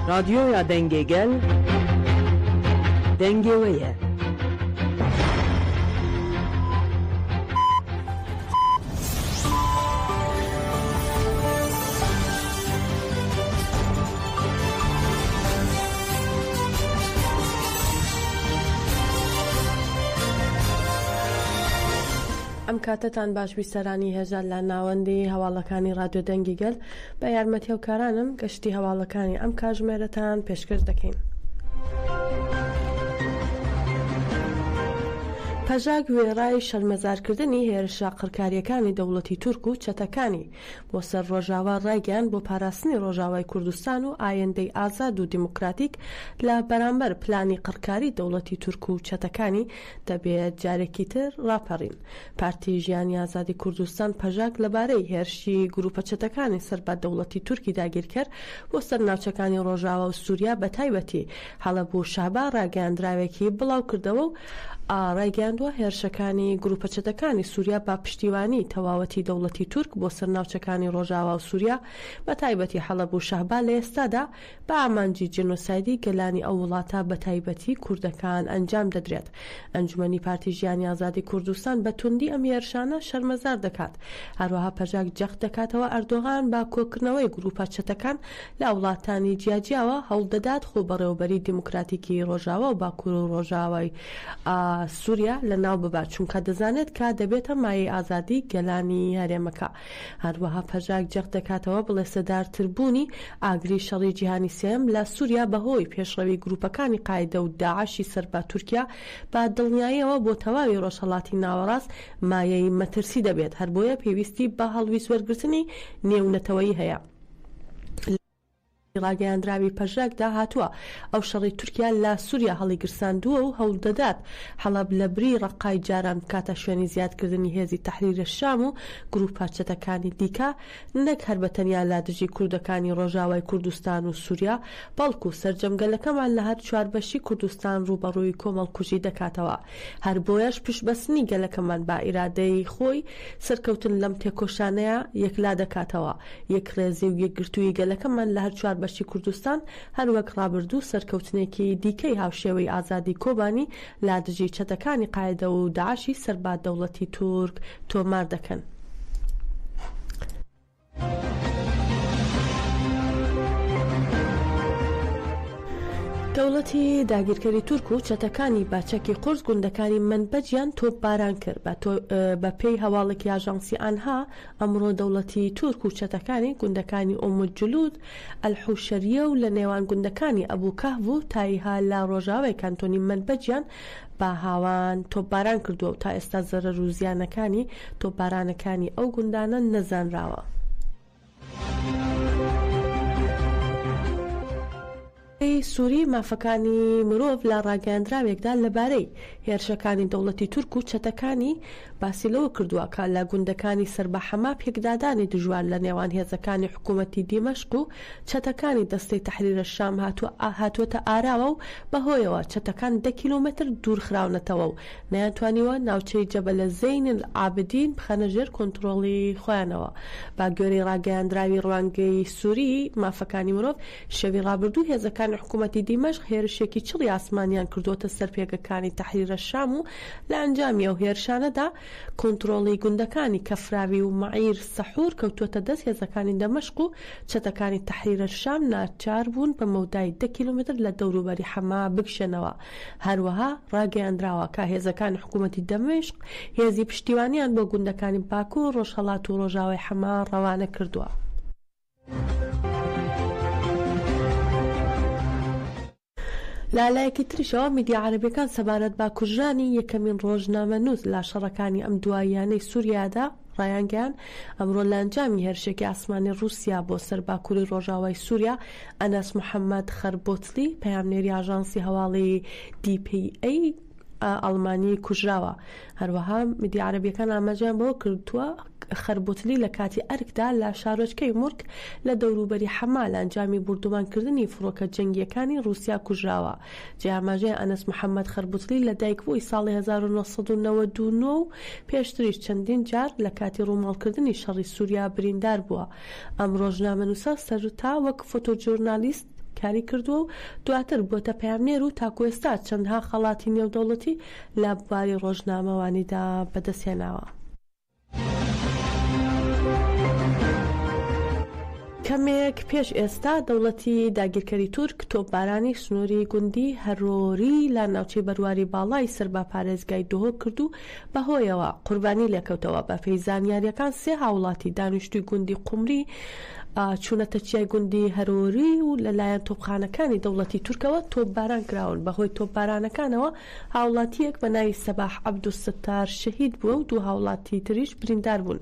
Radyoya Dengê Gel dengê we ye. ئەم کاتەتان باش بیسەرانی هێژا لە ناوەندی هەواڵەکانی ڕادیۆ دەنگی گەل بە یارمەتی هاوکارانم گەشتی هەواڵەکانی ئەم کاژمێرەتان پێشکەش دەکەین. پەژاک وێڕای شەرمەزارکردنی هێرشە قڕکارییەکانی دەوڵەتی تورک و چەتەکانی بۆ سەر ڕۆژاوا ڕایگەیاند بۆ پاراستنی ڕۆژاوای کوردستان و ئایندەی ئازاد و دیموکراتیک لە بەرامبەر پلانی قڕکاری دەوڵەتی تورک و چەتەکانی دەبێت جارێکی تر ڕاپەڕین. پارتی ژیانی ئازادی کوردستان، پەژاک، لەبارەی هێرشی گروپە چەتەکانی سەر بە دەوڵەتی تورکی داگیرکەر بۆ سەر ناوچەکانی ڕۆژاوا و سوریا بەتایبەتی حەڵەب و شەهبا ڕاگەیاندراوێکی بڵاوکردەوە و ڕایگەیاندووە هێرشەکانی گروپە چەتەکانی سوریا بە پشتیوانی تەواوەتی دەوڵەتی تورک بۆ سەر ناوچەکانی ڕۆژاوا و سوریا بەتایبەتی حەڵەب و شەهبا لە ئێستادا بە ئامانجی جینۆسایدی گەلانی ئەو وڵاتە بەتایبەتی کوردەکان ئەنجام دەدرێت. ئەنجومەنی پارتی ژیانی ئازادی کوردستان بە توندی ئەم هێرشانە شەرمەزار دەکات. هەروەها پەژاک جەخت دەکاتەوە ئەردۆغان بە کۆکردنەوەی گروپە چەتەکان لە وڵاتانی جیاجیاوە هەوڵدەدات خۆبەڕێوەبەری دیموکراتیکی ڕۆژاوا و باکور و ڕۆژاوای سوریا لەناو ببات چونکە دەزانێت کە دەبێتە مایەی ئازادی گەلانی هەرێمەکە. هەروەها پەژاک جەخت دەکاتەوە بڵێسەدارتربوونی ئاگری شەڕی جیهانی سێیەم لە سوریا بەهۆی پێشڕەوی گروپەکانی قاعیدە و داعشی سەر بە تورکیا بە دڵنیاییەوە بۆ تەواوی ڕۆژهەڵاتی ناوەڕاست مایەی مەترسی دەبێت هەربۆیە پێویستی بە هەڵویست وەرگرتنی نێونەتەوەیی هەیە. ڕاگەیاندراوی پەژاکدا هاتووە، ئەو شەڕەی تورکیا لە سوریا هەڵیگرساندووە و هەوڵدەدات حەڵەب لەبری ڕەققای جاران بکاتە شوێنی زیادکردنی هێزی تەحریر شام و گروپە چەتەکانی دیکە، نەک هەر بە تەنیا لە دژی کوردەکانی ڕۆژاوای کوردستان و سوریا، بەڵکو سەرجەم گەلەکەمان لە هەر چواربەشی کوردستان ڕووبەڕووی کۆمەڵکوژی دەکاتەوە. هەر بۆیەش پشتبەستنی گەلەکەمان بە ئیرادەی خۆی سەرکەوتن لەم تێکۆشانەیە یەکلا دەکاتەوە. یەکڕێزی و یەکگرتوویی گەلەکەمان لە هەر چوار بەشی کوردستان هەر وەک ڕابردوو سەرکەوتنێکی دیکەی هاوشێوەی ئازادی کۆبانی لە دژی چەتەکانی قاعیدە و داعشی سەر بە دەوڵەتی تورک تۆمار دەکەن. دەوڵەتی داگیرکەری تورک و چەتەکانی بە چەکی قورس گوندەکانی مەنبەجیان تۆپباران کرد. بە پێی هەواڵێکی ئاژانسی ئانها، ئەمڕۆ دەوڵەتی تورک و چەتەکانی گوندەکانی ئوم الجلود، الحوشریە و لە نێوان گوندەکانی ئەبو کەهف و تایها لە ڕۆژاوای کانتۆنی مەنبەجیان بە هاوان تۆپباران کردووە و تا ئێستا زەرەر و زیانەکانی تۆپبارانەکانی ئەو گوندانە نەزانراوە. سوری مافەکانی مرۆڤ لە ڕاگەیاندراوێکدا لەبارەی هێرشەکانی دەوڵەتی تورک و چەتەکانی باسی لەوە کردووە کە لە گوندەکانی سەر بە حەما پێکدادانی دژوار لە نێوان هێزەکانی حکوومەتی دیمەشق و چەتەکانی دەستەی تەحریر شام هاتووەتە ئاراوە و بەهۆیەوە چەتەکان دە کیلۆمەتر دوور خراونەتەوە و نەیانتوانیوە ناوچەی جەبەلە زەین العابدین بخەنە ژێر کۆنترۆڵی خۆیانەوە. بە گوێرەی ڕاگەیاندراوی ڕوانگەی سوری مافەکانی مرۆڤ، شەوی ڕابردوو هێزەکانی حکوومەتی دیمەشق هێرشێکی چڕی ئاسمانیان کردووەتە سەر پێگەکانی تەحریر شام و لە ئەنجامی ئەو هێرشانەدا کۆنترۆڵی گوندەکانی کەفراوی و مەعیر سەحور کەوتووەتە دەست هێزەکانی دەمەشق و چەتەکانی تەحریر شام ناچار بوون بە مەودای دە کیلۆمەتر لە دەوروبەری حەما بکشێنەوە. هەروەها ڕاگەیاندراوە کە هێزەکانی حکوومەتی دەمشق هێزی پشتیوانیان بۆ گوندەکانی باکوور، ڕۆژهەڵات و ڕۆژاوای حەما ڕەوانە کردووە. لە لایەکی تریشەوە میدیا عەرەبیەکان سەبارەت بە کوژرانی یەکەمین ڕۆژنامەنووس لە شەڕەکانی ئەم دواییانەی سوریادا ڕایانگەیاند، ئەمڕۆ لە ئەنجامی هێرشێکی ئاسمانی ڕووسیا بۆ سەر باکووری ڕۆژاوای سووریا، ئەنەس محەمەد خەربۆتلی، پەیامنێری ئاژانسی هەواڵی دی پی ئەی ئەڵمانی کوژراوە. هەروەها میدیا عەرەبییەکان ئاماژەیان بەوە کردووە، خەربۆتلی لە کاتی ئەرکدا لە شارۆچکەی مورک لە دەوروبەری حەما لە ئەنجامی بوردومانکردنی فڕۆکە جەنگییەکانی ڕووسیا کوژراوە. جێی ئاماژەیە ئەنەس محەمەد خەربوتلی لە دایکبووی ساڵی 1999 و پێشتریش چەندین جار لە کاتی ڕووماڵکردنی شەڕی سووریا بریندار بووە. ئەم ڕۆژنامەنووسە سەرەتا وەک فۆتۆجۆرنالیست. کاری کردووە و دواتر بووەتە پەیامنێر و تاکو ئێستا چەندها خەڵاتی نێودەوڵەتی لە بواری ڕۆژنامەوانیدا بەدەستهێناوە. کەمێک پێش ئێستا دەوڵەتی داگیرکەری تورک تۆپبارانی سنووری گوندی هەرۆری لە ناوچەی بەرواری باڵای سەر بە پارێزگای دهۆک کرد و بەهۆیەوە قوربانی لێکەوتەوە. بەپێی زانیارییەکان سێ هاوڵاتی دانیشتووی گوندی قومری چوونەتە چیای گوندی هەرۆری و لەلایەن تۆپخانەکانی دەوڵەتی تورکەوە تۆپباران کراون. بەهۆی تۆپبارانەکانەوە هاوڵاتییەک بە ناوی سەباح عەبدولستار شەهید بووە و دوو هاوڵاتی تریش بریندار بوون.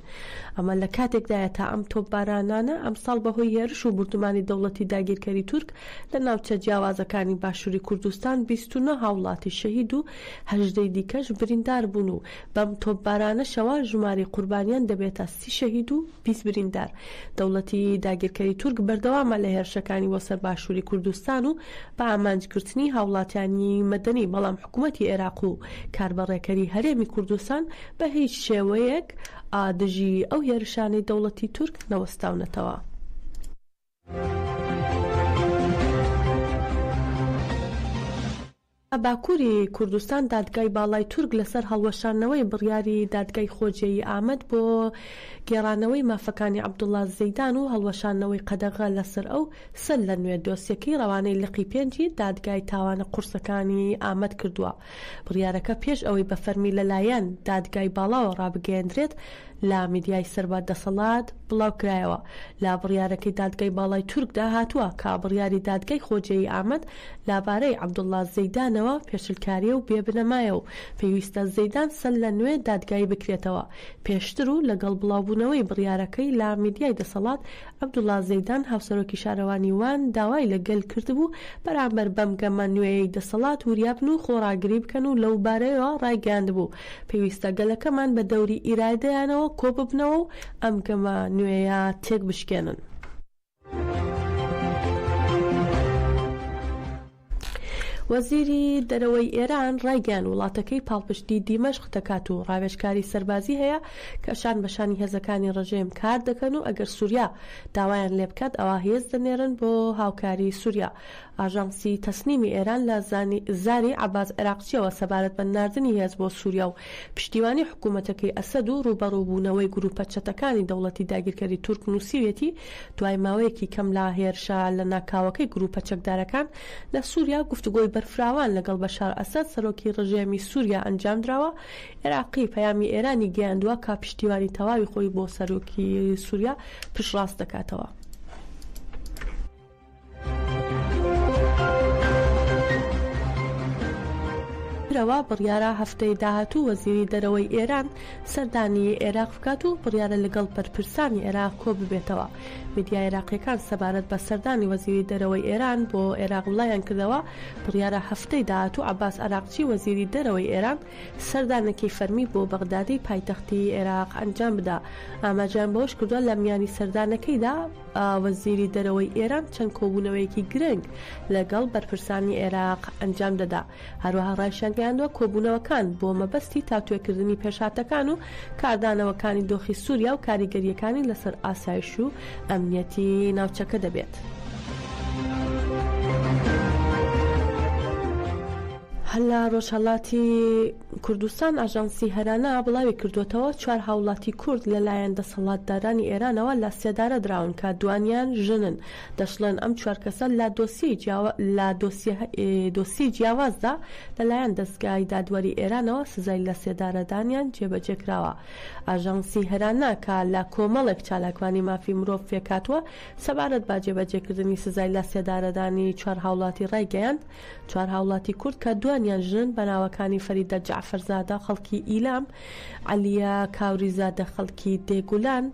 ئەمە لە کاتێکدایە تا ئەم تۆپبارانانە ئەمساڵ بەهۆی هێرش و بوردومانی دەوڵەتی داگیرکەری تورک لە ناوچە جیاوازەکانی باشووری کوردستان 29 هاوڵاتی شەهید و 18 ی دیکەش بریندار بوون و بەم تۆپبارانەشەوە ژمارەی قوربانیان دەبێتە 30 شەهید و 20 بریندار. دەوڵەتی داگیرکەری تورک بەردەوامە لە هێرشەکانی بۆ سەر باشووری کوردستان و بە ئامانجگرتنی هاوڵاتیانی مەدەنی، بەڵام حکومەتی عێراق و کاربەڕێکەری هەرێمی کوردستان بە هیچ شێوەیەک دژی ئەو هێرشانەی دەوڵەتی تورک نەوەستاونەتەوە. باکووری کوردستان دادگای باڵای تورک لەسەر هەڵوەشاندنەوەی بڕیاری دادگای خۆجێیی ئامەد بۆ گێڕانەوەی مافەکانی عەبدوڵا زەیدان و هەڵوەشاندنەوەی قەدەغە لەسەر ئەو سەر لە نوێ دۆسیەکەی ڕەوانەی لقی پێنجی دادگای تاوانە قورسەکانی ئامەد کردووە. بڕیارەکە پێش ئەوەی بە فەرمی لەلایەن دادگای باڵاوە ڕابگەیەندرێت لە میدیای سەر بە دەسەڵات بڵاوکرایەوە. لە بڕیارەکەی دادگای باڵای تورکدا هاتووە کە بڕیاری دادگای خۆجێیی ئامەد لەبارەی عەبدوڵڵا زەیدانەوە پێشلکارییە و بێ بنەمایە و پێویستە زەیدان سەر لە نوێ دادگایی بکرێتەوە. پێشتر و لەگەڵ بڵاوبوونەوەی بڕیارەکەی لە میدیای دەسەڵات، عەبدوڵا زەیدان هاوسەرۆکی شارەوانی وان داوای لە گەل کردبوو بەرامبەر بەم گەمە نوێیەی دەسەڵات وریابن و خۆڕاگری بکەن و لەو بارەیەوە ڕایگەیاندبوو پێویستە گەلەکەمان بە دەوری ئیرادەیانەوە کۆببنەوە و ئەم گەمە نوێیە تێکبشکێنن. وەزیری دەرەوەی ئێران ڕایگەیاند، وڵاتەکەی پاڵپشتی دیمەشق دەکات و ڕاوێژکاری سەربازی هەیە کە شان بە شانی هێزەکانی ڕژێم کار دەکەن و ئەگەر سوریا داوایان لێبکات ئەوا هێز دەنێرن بۆ هاوکاری سوریا. ئاژانسی تەسنیمی ئێران لە زاری عەباس عێراقچیەوە سەبارەت بە ناردنی هێز بۆ سوریا و پشتیوانی حکومەتەکەی ئەسەد و ڕووبەڕووبوونەوەی گروپە چەتەکانی دەوڵەتی داگیرکەری تورک نووسیویەتی، دوای ماوەیەکی کەم لە هێرشە لەناکاوەکەی گروپە چەکدارەکان لە سوریا، گفتوگۆی بەرفراوان لەگەڵ بەشار ئەسەد سەرۆکی ڕژێمی سوریا ئەنجامدراوە، عێراقی پەیامی ئێرانی گەیاندووە کە پشتیوانی تەواوی خۆی بۆ سەرۆکی سوریا پشتڕاست دەکاتەوە. ترەوە بڕیارە هەفتەی داهاتوو وەزیری دەرەوەی ئێران سەردانی عێراق بکات و بڕیارە لەگەڵ بەرپرسانی عێراق کۆببێتەوە. میدیا عێراقییەکان سەبارەت بە سەردانی وەزیری دەرەوەی ئێران بۆ عێراق بڵاویانکردەوە، بڕیارە هەفتەی داهاتوو عەباس عەراقچی وەزیری دەرەوەی ئێران سەردانێکی فەرمی بۆ بەغدادی پایتەختی عێراق ئەنجام بدا. ئاماژەیان بەوەشکردووە، لە میانی سەردانەکەیدا وەزیری دەرەوەی ئێران چەند کۆبوونەوەیەکی گرنگ لەگەڵ بەرپرسانی عێراق ئەنجام دەدا. هەروەها ڕایشیانگەیاندووە، کۆبوونەوەکان بۆ مەبەستی تاوتوێکردنی پێشهاتەکان و کاردانەوەکانی دۆخی سووریا و کاریگەرییەکانی لەسەر ئاسایش و ئەمنیەتی ناوچەکە دەبێت. هەر لە ڕۆژهەڵاتی کوردستان ئاژانسی هەرانا بڵاوی کردووەتەوە، چوار هاوڵاتی کورد لەلایەن دەسەڵاتدارانی ئێرانەوە لە سێدارە دراون کە دوانیان ژنن. دەشڵێن ئەم چوار کەسە لە دۆسیەی لە دۆسیەی جیاوازدا لەلایەن دەزگای دادوەری ئێرانەوە سزای لەسێدارەدانیان جێبەجێکراوە. ئاژانسی هەرانا کە لە کۆمەڵێک چالاکوانی مافی مرۆڤ پێکهاتووە سەبارەت بە جێبەجێکردنی سزای لەسێدارەدانی چوار هاوڵاتی ڕایگەیاند، چوار هاوڵاتی کورد کە دوانیان ژنن بە ناوەکانی فەریدە جەعفەرزادە خەڵکی ئیلام، عەلیە کاوریزادە خەڵکی دێگولان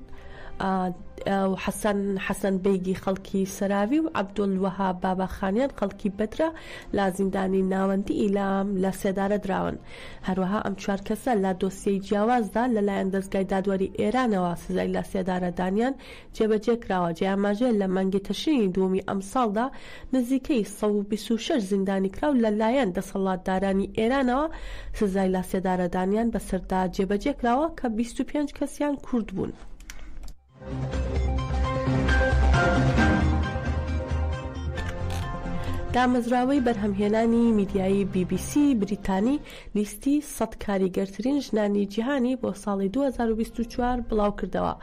و حەسەن حەسەن بەیگی خەڵکی سەراوی و عەبدولوەهاب باباخانیان خەڵکی بەدرە لە زیندانی ناوەندی ئیلام لە سێدارە دراون. هەروەها ئەم چوار کەسە لە دۆسیەی جیاوازدا لەلایەن دەزگای دادوەری ئێرانەوە سزای لەسێدارەدانیان جێبەجێکراوە، جێی ئاماژەیە لە مانگی تشرینی دووەمی ئەمساڵدا نزیکەی 126 زیندانیکراو لە لایەن دەسەڵاتدارانی ئێرانەوە سزای لاسێدارەدانیان بەسەردا جێبەجێکراوە کە 25 کەسیان کورد بوون. دامەزراوەی بەرهەمهێنانی میدیایی بی بی سی بریتانی لیستی سەد کاریگەرترین ژنانی جیهانی بۆ ساڵی 2024 بڵاوکردەوە.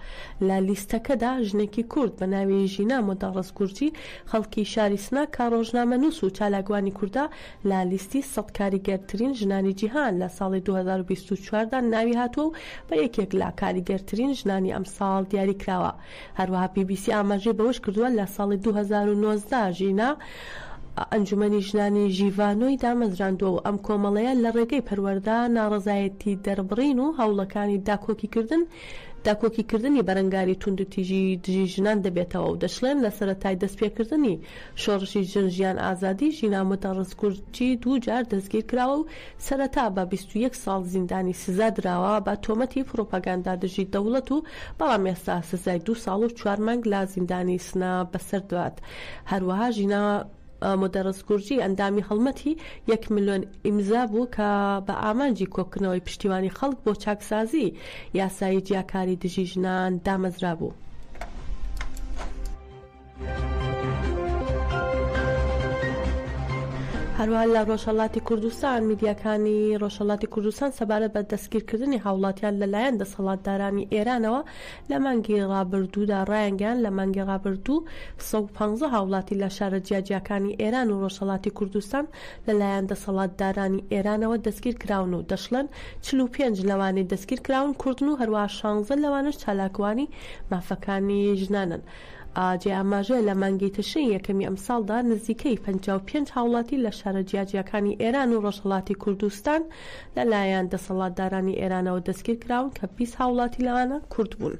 لە لیستەکەدا ژنێکی کورد بە ناوی ژینا مودەڕس گورجی خەڵکی شاری سنە کە ڕۆژنامەنووس و چالاکوانی کوردە لە لیستی سەد کاریگەرترین ژنانی جیهان لە ساڵی 2024 دا ناوی هاتووە و بە یەکێک لە کاریگەرترین ژنانی ئەمساڵ دیاریکراوە. هەروەها بی بی سی ئاماژەی بەوەشکردووە، لە ساڵی 2019 ژینا ئەنجومەنی ژنانی ژیڤانۆی دامەزراندووە و ئەم کۆمەڵەیە لە ڕێگەی پەروەردە، ناڕەزایەتی دەربڕین و هەوڵەکانی داکۆکیکردن داکۆکیکردنی بەرەنگاری توندوتیژی دژی ژنان دەبێتەوە و دەشڵێن لە سەرەتای دەستپێکردنی شۆڕشی ژن ژیان ئازادی ژینا مودەڕس گورجی دوو جار دەستگیرکراوە و سەرەتا بە 21 ساڵ زیندانی سزا دراوە بە تۆمەتی پڕوپاگاندا دژی دەوڵەت و بەڵام ئێستا سزای دوو ساڵ و چوار مانگ لە زیندانی سنە بەسەر دەبات. هەروەها ژینا مودەڕس گورجی ئەندامی هەڵمەتی یەک ملیۆن ئیمزا بوو کە بە ئامانجی کۆکردنەوەی پشتیوانی خەڵک بۆ چاکسازی یاسایی جیاکاری دژی ژنان دامەزرابوو. هەروەها لە ڕۆژهەڵاتی کوردستان میدیاکانی ڕۆژهەڵاتی کوردستان سەبارەت بە دەستگیرکردنی هاوڵاتیان لەلایەن دەسەڵاتدارانی ئێرانەوە لە مانگی ڕابردوودا ڕایانگەیاند لە مانگی ڕابردوو 115 هاوڵاتی لە شارە جیاجیاکانی ئێران و ڕۆژهەڵاتی کوردستان لەلایەن دەسەڵاتدارانی ئێرانەوە دەستگیرکراون و دەشڵێن 45 لەوانەی دەستگیرکراون کوردن و هەروەها 16 لەوانەش چالاکوانی مافەکانی ژنانن. جێی ئاماژەیە لە مانگی تشرینی یەکەمی ئەمساڵدا نزیکەی 55 هاوڵاتی لە شارە جیاجیاکانی ئێران و ڕۆژهەڵاتی کوردستان لەلایەن دەسەڵاتدارانی ئێرانەوە دەستگیرکراون کە 20 هاوڵاتی لەوانە کورد بوون.